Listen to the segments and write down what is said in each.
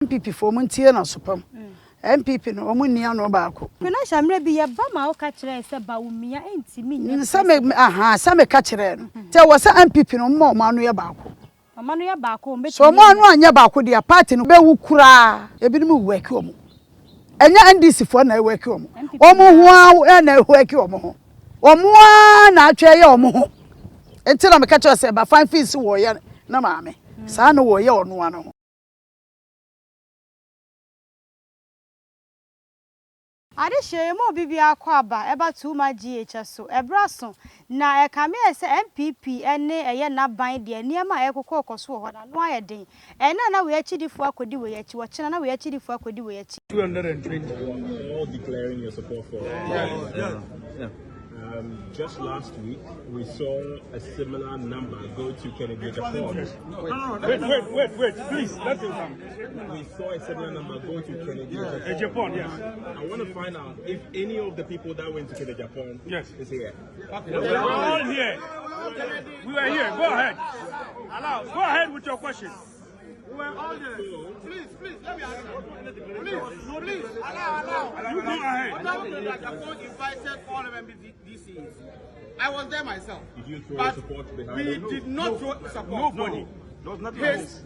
NPP foɔ ɔmo ntie no aso pam. NPP no ɔmo nni ano baako. Queen Aisha mmerɛ bi yɛ ba ma wo ka kyerɛɛ sɛ Bawumia ntumi nyɛ Sɛ me ahaa sɛ me ka kyerɛɛ no sɛ ɛwɔ sɛ NPP no ɔmo ma ɔmo ano yɛ baako. Ɔmo ano yɛ baako ɔmo Sɛ bɛtumi ɔmo ano anyɛ baako deɛ party no bɛwu koraa. Ebinom worki ɔmo. Ɛnyɛ NDC foɔ na ɛworki ɔmo. Ɔmo ho ara na ɛworki ɔmo ho. Ɔmo ara na atwa ɛyɛ ɔmo ho. Nti na meka kyerɛ sɛ Bafan fees wɔyɛ ne maame. Saa na wɔyɛ ɔno ano ho. Adehyeɛ yi mu obi biara kɔ aba ɛba Too Much GH so ɛberɛ aso na ɛkame ayɛ sɛ NPP ne ɛyɛ n'aban deɛ nneɛma a ɛrekokɔ kɔ so wɔ hɔ no ano ayɛ den. Ɛnnɛ na wei akyidifoɔ akɔdi wei akyi, ɔkyena na wei akyidifoɔ akɔdi wei akyi. 220. All declaring your support for. Yeah. Just last week, we saw a similar number go to Kennedy Agyapong. Wait, wait, wait, wait. Please, let him come. We saw a similar number go to Kennedy Agyapong. Japan, yes. I want to find out if any of the people that went to Kennedy Agyapong is here. We're all here. We were here. Go ahead. Allow. Go ahead with your question. Please, please, let me ask you. Please, please, allow, allow. You go ahead. Honorable Agyapong invited all MMDCEs. I was there myself. Did you throw But support behind we him? did not throw support. Nobody.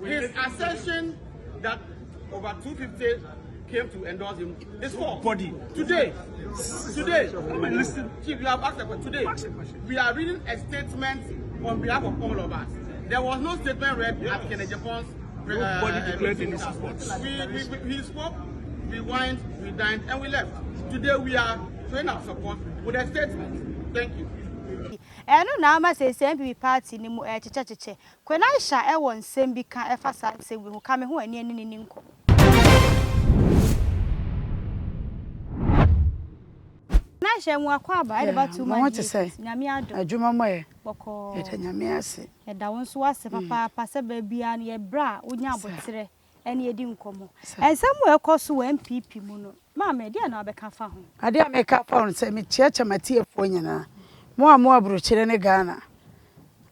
His assertion that over 250 came to endorse him is false. Nobody. Today, Listen. Chief, you have asked a question. Today, we are reading a statement on behalf of all of us. There was no statement read at Kennedy Agyapong's. Nobody declared any support. We spoke, we wined, we dined, and we left. Today we are showing our support with a statement. Thank you. Ɛno na ama sɛsɛ NPP party no mu ɛkyekyɛkyekyɛ. Queen Aisha ɛwɔ nsɛm bi ka ɛfa saa nsɛm bi ho ka me ho ani ani ne ne nkɔmmɔ. Queen Aisha mu akɔ aba ɛde ba Too Mo ho Much te sɛ? GH. Nyame adom. Adwuma mo yɛ. Bɔkɔɔ. Yɛda Nyame ase. Yɛda wo nso ase papaapa sɛ baabiara no yɛbrɛ a wonya aboterɛ ɛne yɛdi nkɔmmɔ. Ɛnsɛm a ɛkɔ so wɔ NPP mu no, maame, deɛ na wabɛka fa ho? Adeɛ a meka fa ho sɛ mekyerɛkyerɛ m'atiefoɔ nyinaa. Mo a mo aburokyire ne Ghana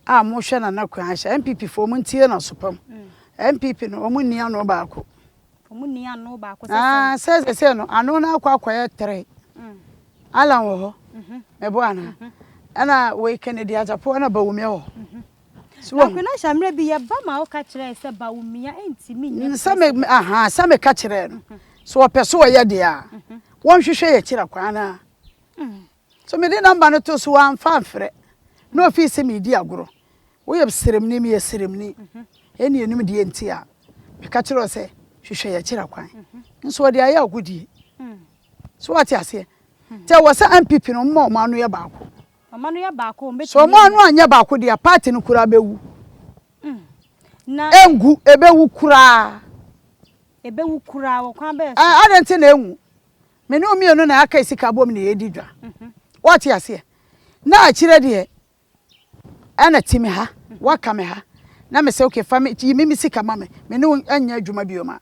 a mohwɛ Nana Queen Aisha, NPP foɔ mo ntie no aso pam. NPP no ɔmo nni ano baako. Ɔmo nni ano baako sɛ Ah, sɛ no ano no akɔ akɔyɛ tere. Alan wɔ hɔ. Mɛbɔ ana. Ɛna wei Kennedy Agyapong ɛna Bawumia wɔ hɔ. So Na wɔn Queen Aisha mmerɛ bi yɛba ma woka kyerɛɛ sɛ Bawumia ntumi nyɛ sɛ me ahaa sɛ meka kyerɛɛ no so ɔpɛ so ɔyɛ deɛ a wɔnhwehwɛ yɛ kyerɛ kwan na so mede number no to so wamfa amfrɛ na ofii sɛ meredi agorɔ. Woyɛ seremni, meyɛ seremni. Ɛne enum deɛ nti a meka kyerɛ wo sɛ hwehwɛ yɛ kyerɛ kwan. Nso ɔde ayɛ agodie. So wate aseɛ. Nti ɛwɔ sɛ NPP no ɔmo ma ɔmo ano yɛ baako. Ɔmo ano yɛ baako ɔmo Sɛ bɛtumi ɔmo ano anyɛ baako deɛ party no koraa bɛwu. Na Ɛngu, ɛbɛwu koraa. Ɛbɛwu koraa wɔ kwan bɛyɛ so. Adɛn nti na ɛnwu? Me ne wo mmienu na aka sika bom na yɛdi dwa. Wate aseɛ. Na akyire deɛ ɛna ti me ha, waka me ha. Na me sɛ okay fa me yi me me sika ma me. Me ne wo nyɛ adwuma bio ma.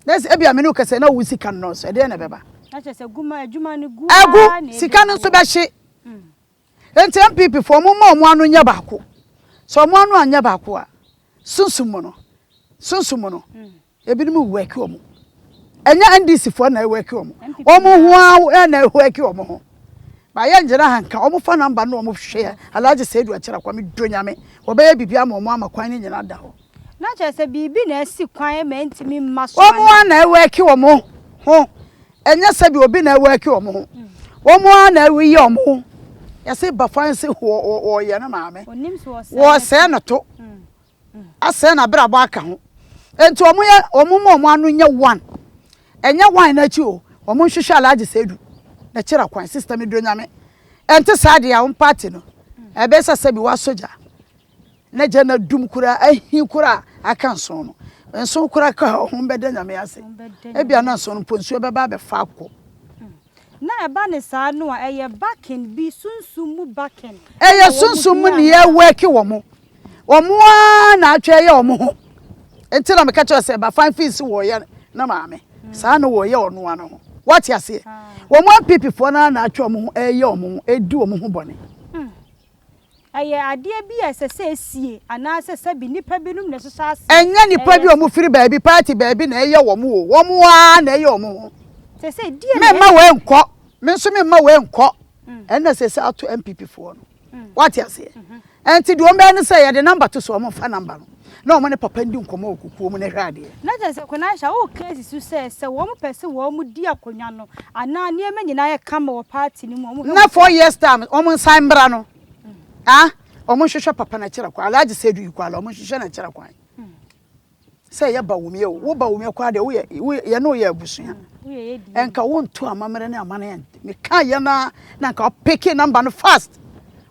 Na sɛ ebia me ne wo kasa na wo sika no so ɛdeɛ na ɛbɛba. Na kyerɛ sɛ guma adwuma no gu ara Ɛgu na sika no ɛbɛgu. nso bɛhye. Enti NPP foɔ ɔmo ma ɔmo ano nyɛ baako. Sɛ ɔmo ano anyɛ baako a sunsum mu no sunsum mu no ebinom worki ɔmo. Ɛnyɛ NDC foɔ na ɛworki ɔmo. Ɔmo ho ara na ɛworki ɔmo ho. Ba yɛ ngyina ha nka ɔmo fa number no ɔmo hwɛ Alhaji Seidu Akyira Kwame do Nyame. Wɔbɛyɛ biribi ama ɔmo ama kwan no nyinaa da hɔ. Na kyerɛ sɛ biribi na asi kwan ma ntumi mma so. Ɔmo ara na ɛworki ɔmo ho. Ɛnyɛ sɛ bi obi na ɛworki ɔmo ho. Ɔmo ara na ɛyɛ ɔmo ho. Yɛsɛ Bafan sɛ wɔyɛ no maame. Onim sɛ wɔsɛe Wɔsɛe no to. Asɛe n'abrabɔ aka ho. Enti ɔmo yɛ ɔmo ma ɔmo ano nyɛ one. Ɛnyɛ one n'akyi o. Ɔmo nhwehwɛ Alhaji Seidu. Na kyerɛ kwan sister mi do Nyame. Ɛnte saa deɛ a wɔn party no. Ɛbɛyɛ sɛ sɛbi wasɔ gya. Na gya na dum koraa ahi koraa aka nson no. Nson koraa ka ho bɛda Nyame ase. Ebia na nson no mpo nsuo bɛba abɛfa akɔ. Na ɛba ne saa no a ɛyɛ backing bi sunsum mu backing. Ɛyɛ sunsum mu ne yɛworki wɔn. Wɔn ara na atwa ɛyɛ wɔn ho. Nti na meka kyerɛ sɛ Bafan fees wɔyɛ ne maame. Saa na wɔyɛ ɔno ano ho. Wate aseɛ. Wɔn NPP foɔ no ara na atwa wɔn ho ɛyɛ wɔn ho ɛdi wɔn ho bɔne. Ɛyɛ adeɛ bi a ɛsɛ sɛ ɛsie anaasɛ sɛbi nnipa binom na ɛhyehyɛ aseɛ Ɛnyɛ nnipa bi ɛyɛ a wɔfiri baabi, party baabi na ɛyɛ wɔn o, wɔn ara na ɛyɛ wɔn ho. Seesei deɛn na Memma ɛsi? wei nkɔ, me nso memma wei nkɔ. Ɛno na seesei ato NPP foɔ no. Wate aseɛ? Ɛnti deɛ wɔn bɛyɛ ne sɛ yɛde number to so a, wɔn mfa number no na wɔn ne papa ndi nkɔmmɔ wɔ kukuo mu na hwɛ adeɛ. Na kyerɛ sɛ Queen-Aisha, woreka asi so sɛ sɛ wɔn pɛ sɛ wɔn di akonnwa no anaa nneɛma nyinaa yɛ kama wɔ party no mu a, wɔn hwɛ Na 4 years time wɔn nsan mmra no, ah, wɔn nhwehwɛ papa no akyira kwan, Alhaji Seidu Ikwala, wɔn nhwehwɛ no akyira kwan. Sɛ ɛyɛ Bawumia o, wo Bawumia koraa deɛ woyɛ, wo, yɛne wo yɛ abusua. Ɛnka wonto amammerɛ ne amanneɛ nte. Meka yɛ no ara na nka ɔpeke number no fast.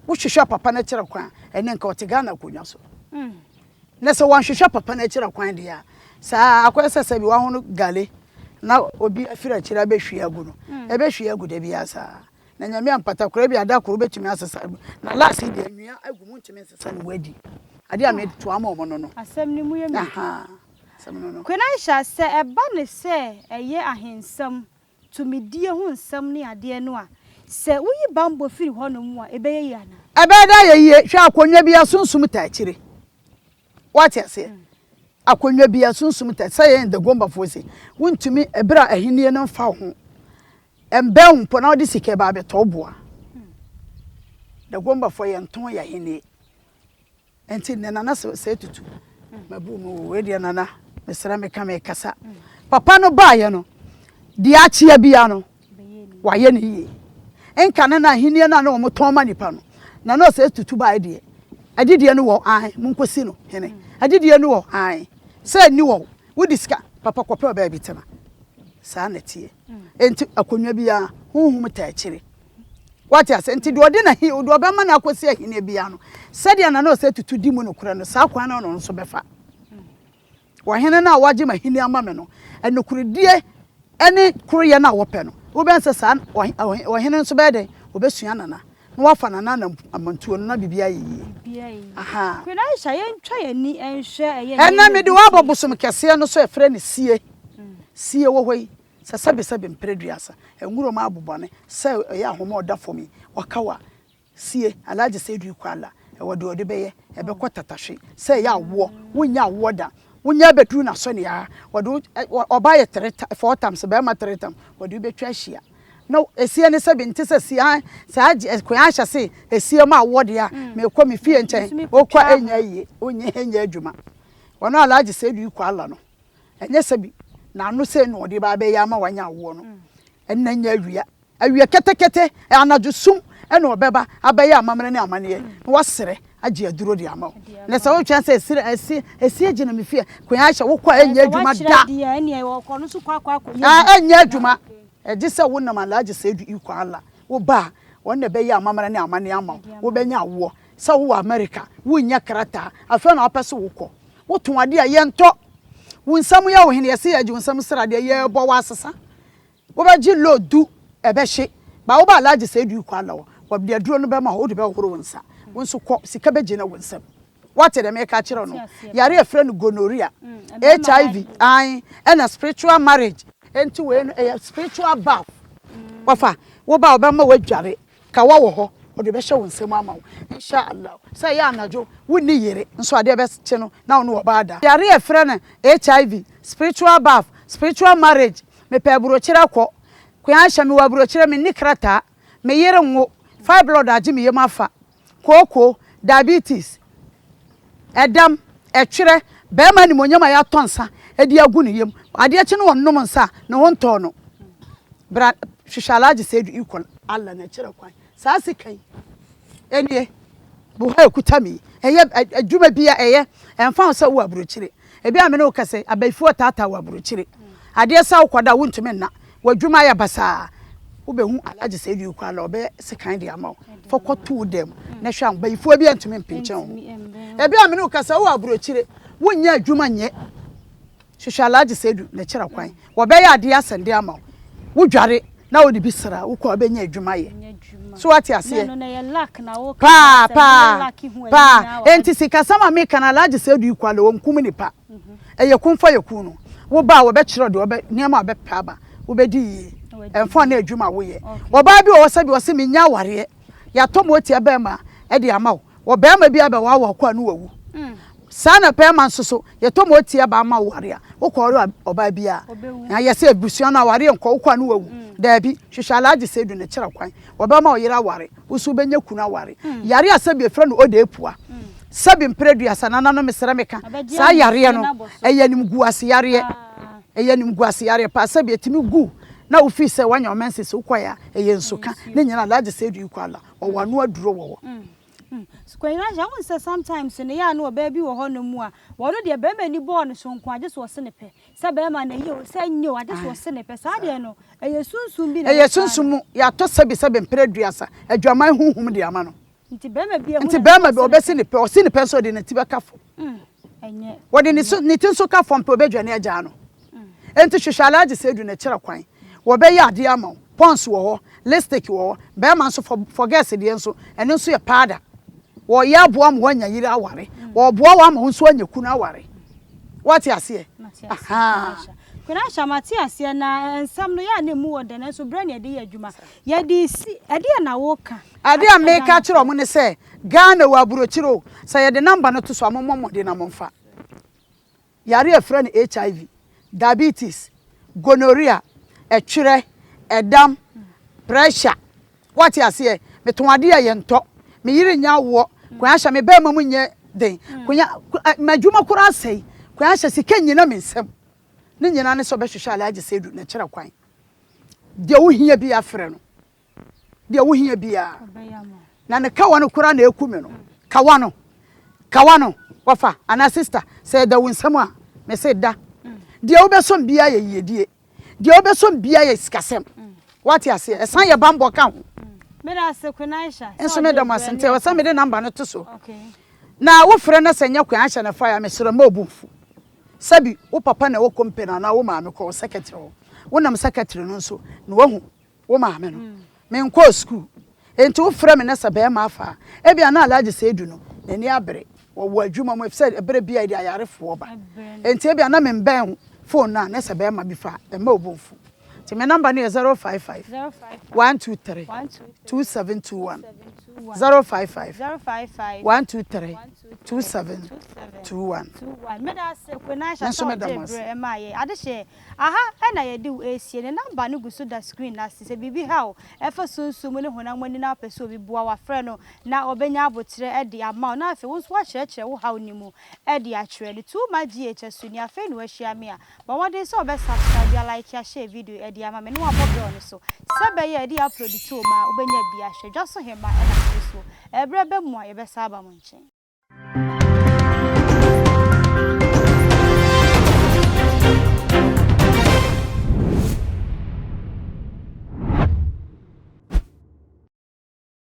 Wohwehwɛ papa no akyira kwan a, ɛnɛ nka ɔte Ghana akonnwa so. Na sɛ wanhwehwɛ papa no akyira kwan deɛ a, saa akɔyɛ sɛ sɛbi wahono gale na obi afiri akyire abɛhwie agu no. Ɛbɛhwie agu da biara saa. Na Nyame ampata koraa ebia da koro wobɛtumi asesa na last yi deɛ nwia agu mu ntumi nsesa no wadi adeɛ a metoa ma ɔmo no no. Asɛm no mu yɛ me duru. Ahaa asɛm no no. Queen Aisha, sɛ ɛba no sɛ ɛyɛ ahensɛm, tumidie ho nsɛm ne adeɛ no a, sɛ woyi bammɔ firi hɔnom a, ɛbɛyɛ yie anaa? Ɛbɛyɛ dɛ ayɛ yie. Hwɛ akonnwa bi a sunsum taa akyire. Woate aseɛ? Akonnwa bi a sunsum taa sɛ yɛn Dagombafoɔ sei, wontumi, ɛberɛ a ahennie no mfa wo ho, Ɛmbɛn wo mpo na wode sika ba abɛtɔ wo boa. Dagombafoɔ yɛntɔn yɛn ahennie. Nti nnɛ Nana sɛ tutu mabu mu o, wei deɛ Nana mesrɛ meka mekasa. Papa no baeɛ no, deɛ akyea biara no wayɛ no yie. Nka no na ahennie no a na wɔtɔn ma nipa no, Nana ɔsɛ tutu baeɛ deɛ, adidie no wɔ ae, monkɔsi no hene. Adidie no wɔ ae, sɛ nni wɔ, wode sika, papa kɔpɛ baabi tena. Saa na ɛteɛ. Enti akonnwa biara, honhom taa akyire. Wate ase? Nti deɛ ɔde n'ahi, deɛ ɔbɛma no akɔsi ahenni biara no, sɛdeɛ Nana Osei Tutu di mu nokorɛ no, saa kwan no na ɔno nso bɛfa. Ɔhene no a wagye m'ahenni ama me no, nokorɛdie ne koroyɛ no a wɔpɛ no, wobɛhu sɛ saa ɔhene nso bɛyɛ dɛn? Ɔbɛsua Nana, na wafa Nana amantuo no na biribi ayɛ yie. Biribi ayɛ yie. Ahaa. Queen Aisha, yɛntwa yɛn ani nhwɛ ɛyɛ Ɛnnɛ nneɛma mede bi wo abɔ sei. bosom kɛseɛ no so a yɛfrɛ no sie. Sie wɔ hɔ yi, sɛ sɛbesɛbe mprɛ duasa, nwuram abobɔne, sɛ ɛyɛ ahoma a ɔda fam yi, ɔka wo a, sie, Alhaji Seidu Ikwala, ɛwɔ deɛ ɔde bɛyɛ, ɛbɛkɔ tatahwe, sɛ ɛyɛ awoɔ, wonnya awoɔ da, wonya bɛduru n'asɔneɛ a, wɔde wo, ɔbaa yɛ three, four times, barima three times, wɔde wo bɛtwa ahyia. Na esie ne sɛbe nte sɛ sie, an, saa gye, kwan ahyɛ se esie ma awoɔ deɛ a, mekɔ me fie nkyɛn, wokɔ a ɛnyɛ yie, wonyɛ, ɛnyɛ adwuma. Ɔno Alhaji Seidu Ikwala no, Ɛnyɛ sɛ bi n'ano sei na ɔde ba abɛyɛ ama wanya awoɔ no. Ɛnna nyɛ awia. Awia ketekete, anadwo sum ɛna ɔbɛba abɛyɛ amammerɛ ne amanneɛ na wasrɛ agye aduro de ama wo. Na sɛ wotwɛn sɛ esire esi esi gyina me fie Queen Aisha wokɔ a ɛnyɛ adwuma da. Ɛnyɛ adwuma. Ɛgye sɛ wonam Alhaji Seidu Iko Allah woba a wɔn na ɛbɛyɛ amammerɛ ne amanneɛ ama wo. Wobɛnya awoɔ. Sɛ wowɔ America, wonnya krataa, afei na wopɛ sɛ wokɔ. Wotɔn adeɛ a, yɛntɔ. Wo nsam yɛ wo hene, yɛse yɛgye wo nsam sradeɛ, yɛrebɔ wo asesa. Wobɛgye load du, ɛbɛhye. Ba woba Alhaji Seidu Kwala hɔ, wɔde aduro no bɛma wo, wode bɛhohoro wo nsa. Wo nso kɔ, sika bɛgyina wo nsam. Woate deɛ mereka akyerɛ wo no? Yare a yɛfrɛ no gonorrhea, HIV, ae, ɛna spiritual marriage. Enti wei no, ɛyɛ spiritual bath. Wɔfa, woba a wɔbɛma woadware. Kawa wɔ hɔ, ɔde bɛhyɛ wo nsam ama wo, Insha Allah. Sɛ ɛyɛ anadwo, wonni yere nso adeɛ bɛkye no na wo ne ɔbaa da. Yare a yɛfrɛ no HIV, spiritual bath, spiritual marriage, mepɛ aburokyire akɔ, Queen Aisha mewɔ aburokyire menni krataa, me yere nwo, fibroid agye me yam afa, kooko, diabetes, ɛdam, ɛtwerɛ, barima animuonyam a yɛatɔ nsa de agu ne yam, adeɛ kye no ɔnnom nsa a, ne ho ntɔɔ no. Bra hwehwɛ Alhaji Seidu Ikon Allah na kyerɛ kwan. Saa sika yi, ɛnie, boha a ɛkuta me yi, ɛyɛ adwuma bi a ɛyɛ, ɛmfa ho sɛ wowɔ aburokyire. Ebi a me ne wo kasa yi, abayifoɔ taataa wɔ aburokyire. Adeɛ sa wokɔda a wontumi nna. W'adwuma ayɛ basaa. Wobɛhu Alhaji Seidu Ikon Allah, ɔbɛyɛ sekan de ama wo. Fa kɔto wo dan mu na hwɛ a bayifoɔ bi antumi mpenkyɛn wo ho. Ebi a me ne wo kasa wowɔ aburokyire, wonnya adwuma nyɛ. Hwehwɛ Alhaji Seidu na kyerɛ kwan. Wɔbɛyɛ adeɛ asɛnde ama wo. Wodware na wode bi sra a, wokɔ a wobɛnya adwuma ayɛ. So woate aseɛ? Paa paa paa. Enti sikasɛm a meka no Alhaji Seidu Ikwale ɔnkum nipa. Ɛyɛ kun fa yɛ kun no. Woba a wɔbɛkyerɛ wo deɛ wɔbɛ nneɛma a wɔbɛpɛ aba. Wobɛdi yie. Ɛmfa ne adwuma a woyɛ. Ɔbaa bi wɔ hɔ sɛbi ɔse mennya awareɛ. Yɛatɔ motia bɛɛma de ama wo. Ɔbarima bi abɛwaawa wo kɔ a ne wawu. Saa na bɛrima nso so, yɛtɔ ma ɔtia baa ma woware a, wokɔware ɔbaa bi a, na yɛsɛ abusua no awareɛ nkɔ, wokɔ a ne wawu. Daabi, hwehwɛ Alhaji Seidu ne kyerɛ kwan. Wɔbɛma wo yere aware, wo nso wobɛnya kunu aware. Yare a sɛbi yɛfrɛ no odeepua, sɛbi mprɛ aduasa, nananom mesrɛ meka, saa yareɛ no, ɛyɛ animguase yareɛ. Ɛyɛ animguase yareɛ paa, sɛbi ɛtumi gu na wofii sɛ woanya wo menses, wokɔeɛ a, ɛyɛ nsuka. Ne nyinaa Alhaji Seidu yi kɔ Allah, ɔwɔ ano aduro wɔ hɔ. Kwanyina wohu sɛ sometimes no yɛ a na ɔbaa bi wɔ hɔ nom a wɔno deɛ bɛrima ani bɔɔ no so nko a gye sɛ ɔse ne pɛ sɛ bɛrima no ɛyɛ o sɛ ɛnyɛ o agye sɛ ɔse ne pɛ saa deɛ no ɛyɛ sunsum bi na ɛyɛ sunsum mu yɛatɔ sɛbi sɛbi mpere aduasa adwaman honhom de ama no nti bɛrima bi nti bɛrima bi ɔbɛsi ne pɛ ɔsi ne pɛ nso ɔde ne ti bɛka fam wɔde ne so ne ti nso ka fam pɛ ɔbɛdwane agyaa no Enti hwehwɛ Alhaji Seidu na kyerɛ kwan. Wɔbɛyɛ adeɛ ama wo. Pons wɔ hɔ, lipstick wɔ hɔ, barima nso for for girls deɛ nso, ɛno nso yɛ powder. Wɔreyɛ aboa ma woanya yere aware. Wɔreboa wo ama wo nso anya kunu aware. Woate aseɛ? Mate aseɛ, Ahaa. Queen Aisha. Queen Aisha, mate aseɛ, na nsɛm no, yɛ a na ɛmu wɔ dɛ, nanso berɛ na yɛde yɛ adwuma. Yɛde resi, ɛdeɛn na woreka Adeɛ a akyerɛ meka akyerɛ Ghanafoɔ? wɔn ne sɛ, Ghana wɔ aburokyire o, sɛ yɛde number no to so a, mommɔ mmɔden na momfa. Yare a yɛfrɛ no HIV, diabetes, gonorrhea, ɛtwerɛ, ɛdam, pressure. Woate aseɛ? Metɔn adeɛ a yɛntɔ. Me yere nnya awoɔ. Kwan ahyɛ me barima mu nyɛ den. Kwan, m'adwuma koraa asɛe. Kwan ahyɛ sika nnyina me nsam. Ne nyinaa ne sɛ ɔbɛhwehwɛ Alhaji Seidu na kyerɛ kwan. Deɛ wohia biara frɛ no. deɛ wohia biara na ne kawa no koraa na ɛku me no kawa no kawa no wɔfa anaa sista sɛ ɛda wo nsam a mese da deɛ wobɛsɔm biara yɛ yiedie deɛ wobɛsɔm biara yɛ sikasɛm wate aseɛ ɛsan yɛ bambɔ ka ho nso meda mo ase nti ɛwɔ sɛ mede namba no to so na wofrɛ no sɛ nyɛ kwan ahyɛ no fa a mesrɛ ma obu mfu sɛbi wo papa na ɛwɔ company anaa wo maame kɔ wo secretary hɔ wonam secretary no nso na wahu Wo maame no. Menkɔɔ sukuu. Enti wofrɛ me na sɛ barima afa a, ebia na Alhaji Seidu no, n'ani abere. Wɔwɔ adwuma mu efisɛ bere biara yɛde ayarefoɔ ba. Enti ebia na membɛn phone no a, na sɛ barima bi fa a, ɛmma wo bo mfu. Nti me number no yɛ 055 123 2721. 055 123 2721. Me nso meda mo ase. Aha na yɛde wo resie. Ne number no gu so da screen no ase. Sɛ biribi ha wo ɛfa sunsum mu ne honam ani na wopɛ sɛ obi boa wo a, frɛ no na ɔbɛnya aboterɛ de ama wo na afei wo nso woakyerɛkyerɛ wo haw no mu de akyerɛ no. Too much GH asu ni afei na woahyia me a, bɔ mmɔden sɛ wobɛ subscribe, alike, ashare video yi de ama me na woabɔ bell no so sɛ ɛbɛyɛ a yɛde upload to mu a wobɛnya bi ahwɛ. Dwa so hemma na mede soɔ. Ɛberɛ ba mu a yɛbɛsan aba mo nkyɛn.